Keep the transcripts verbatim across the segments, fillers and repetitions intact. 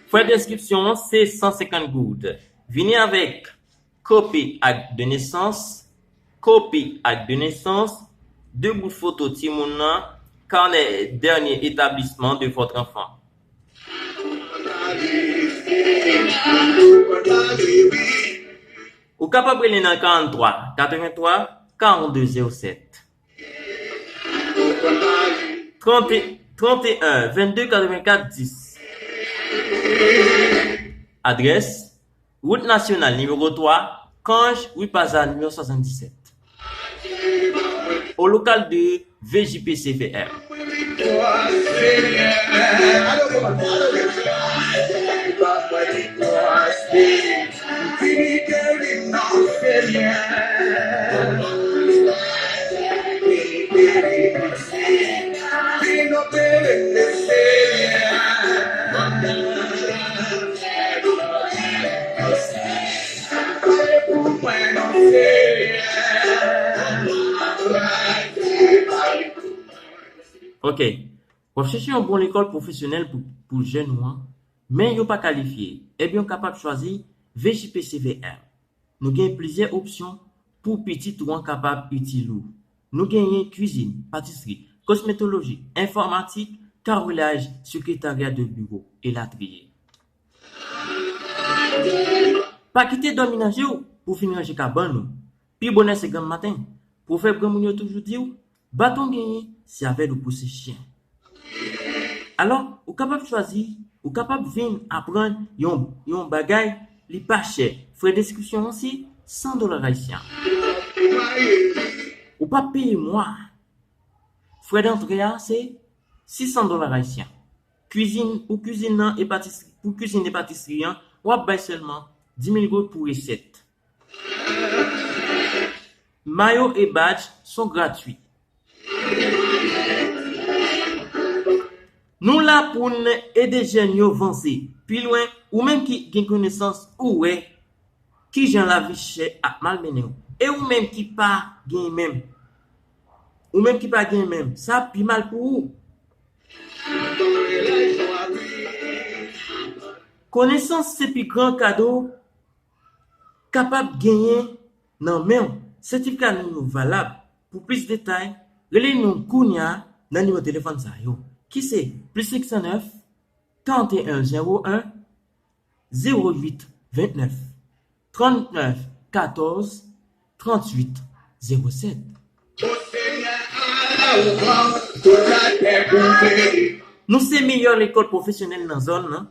Frè, deskripsyon an se san senkant goud. Vini avèk kopi ak de nesans, kopi ak de nesans, de bout foto timoun nan, carnet dernier établissement de votre enfant. Ou kapab rele nan karannntwa, katreventwa, karannde, zewo sèt. Trente, trente et un, vingt-deux, quatre-vingt-quatre, dix. Adrès, Wout Nasyonal nimewo twa, Cange, rue Pazza, nimewo swasanndisèt. Au local de V J P C V M. Ok. W ap chèche yon bon lekòl pwofesyonèl pou, pou jèn ou an, men yo pa kalifye? Ebyen, ou kapab chwazi V J P C V M. Nou gen plizyè opsyon pou pitit ou an kapab itil ou. Nou genyen kwizin, patisri, kosmetoloji, enfòmatik, kawelaj, sekretarya de biwo, elatriye. Pa kite dòmi nan je w pou fin ranje kabann ou. Pi bonè se granm maten. Pwovèb granmoun yo toujou di w, baton genyen, se avè l ou pouse chen. Alò, ou kapab chwazi, ou kapab vin aprann yon, yon bagay, li pa chè. Frè deskripsyon an se san dola ayisyen. Ou p ap peye mwa. Frè dantre a se sis san dola ayisyen. Kwizin, pou kwizin nan e patisri, pou kwizin e patisri an, w ap bay sèlman dis mil goud pou resèt. Mayo e badj sont gratuits. Nou la pou n ede jèn yo vanse pi lwen. Ou menm ki gen konesans, ou wè kijan lavi chè ap malmennen w. E ou menm ki pa gen menm, ou menm ki pa gen menm, sa ap pi mal pou ou. Konesans se pi gran kado kapab genyen nan men w. Sètifika nou yo valab. Pou plis detay, rele nou kounye a nan nimewo telefòn sa yo, ki se plis senk san nèf, karant e en zewo en, zewo uit vennèf, trannèf katòz, trantuit zewo sèt. Nou se meyè lekòl pwofesyonèl nan zòn nan.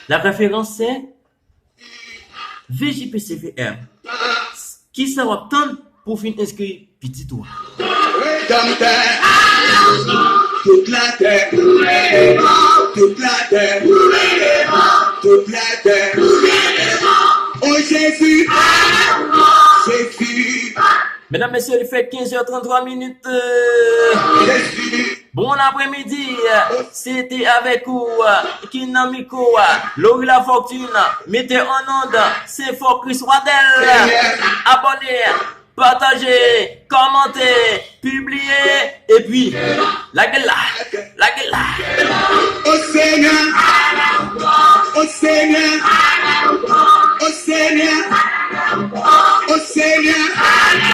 La référence c'est V J P C V M. Kisa w ap tann pou w fin enskri pitit ou a? Tout latè, tout latè, tout latè. O Jezi, Jezi. Medam, mesye, li fè kenz è tranntwa minit. Bon apremidi, se te avèk ou ki nan mikwo a, Laurie Lafortune, metè an ond, Senfò Chris Waddell. Abòne, pataje, kòmante, pibliye, epi lage l la, lage l la. O Senyè, o Senyè,